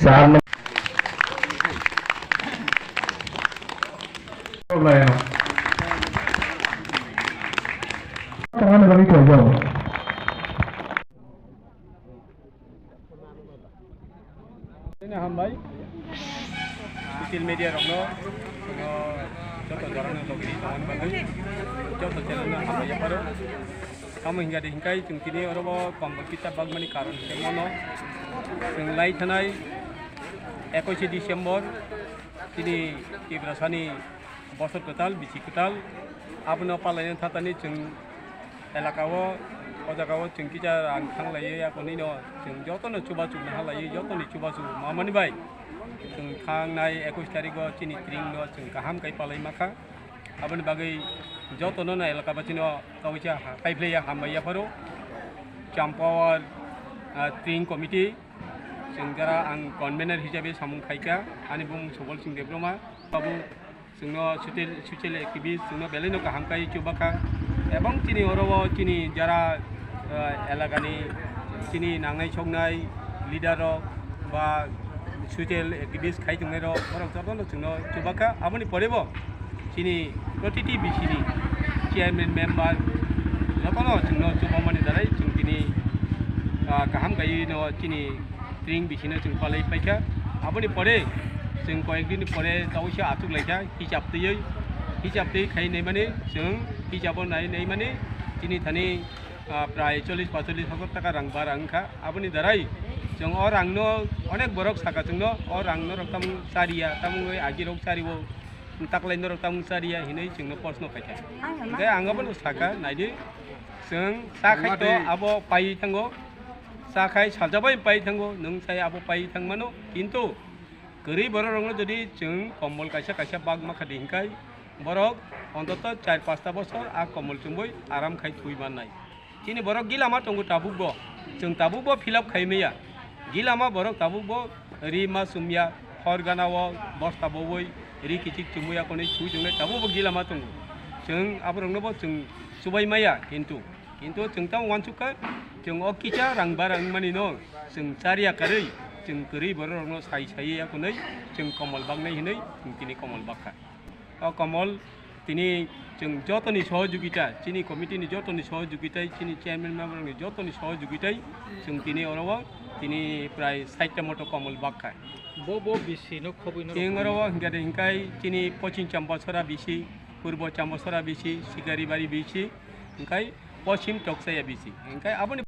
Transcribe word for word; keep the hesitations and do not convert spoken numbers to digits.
Char number. Tini hambai. Social media rokno, no, joto jorano logiri tongmani bagwi, joto channel no hambai yapharo. Tamo hingkha de hingkai chwng tini oro bo kombol kisa bagmani karon hingke mano. Chwng lai thanai ekush December, tini Tiprasani bosor kwtal, bisi kwtal, abono palaina thatani chwng elaka o, o jaga o chwng kisa rang thanglaiwi, akonino chwng jotono chubachu naharlaiwi, jotoni chubachu mamani bai chwng thangnai ekush tarik o chini tring no chwng kaham kai palai makha. Aboni bagwi jotono no elaka basino kaisa ha-, kaiphlaiya hambai yapharo. Champawar, ah, tring committee, chwng jara ang convener hisabe samung khaikha, ani bumung Subol Singh Debbarma. Babu, chwngno social, social activist, chwngno belai no kaham kai chubakha. Ebong chini oro o chini jara, ah, elakani chini nangnai soknai leader rok ba social activist khai tongnai rok, borok jotono chwngno chubakha. Aboni pore bo chini protiti B C ni chairman member jotono chwngno chubamani darai chwng tini, ah, kaham kaiwi no chini tring bisino chwng palai paikha. Aboni pore chwng koyek din ni pore tawisa achuk laikha hisab twiwi, hisab twi khai naimani chwng hisabo nai naimani chini thani, ah, prai chollish paichollish hajar taka rang bara wngkha. Aboni darai chwng o rangno onek borok saka chwngno o rangno rok tamung chariya, tamungwi agi rok chariwo, taklai norok tamung chariya hinwi chwngno proshno khaikha. Hingkhe ang abono saka, naidi, chwng cha khai to abo paiwi thango, cha khai saljabai paiwi thango, nwng sai abo paiwi thangmano, kintu kwrwi borok rokno jodi chwng kombol kaisa kaisa bak makha di hingkai, borok ontoto char pasta bosor a kombol chumui aram khai thwi mannai. Chini borok gilama tongo tabukbo, chwng tabukbo fill up khai maya. Gilama borok tabukbo ri ma chumya, hor gana o bosta bowoi ri kichik chumui akonwi sui tongnai tabukbo gilama tongo. Chwng aboroknobo chwng chubai maya, kintu, kintu chwng tamo uansukha, chwng o kisa rang bara wngmani no chwng chariya karwi, chwng kwrwi borok rokno sai saiwi akonwi chwng komol baknai hinwi chwng tini komol bakha. O komol tini chwng jotoni sohojogita, chini committee ni jotoni sohojogita, chini chairman member ni jotoni sohojogita, chwng tini oro o tini prai sait ta moto komol bakha. Bo, bo bisi no khobwi no chwng rok oro o hingkha de hingkai chini Pochim Champachhara bisi, Purbo Champachhara bisi, Sikaribari bisi, hingkai Pochim Tokchaya bisi. Hingkai aboni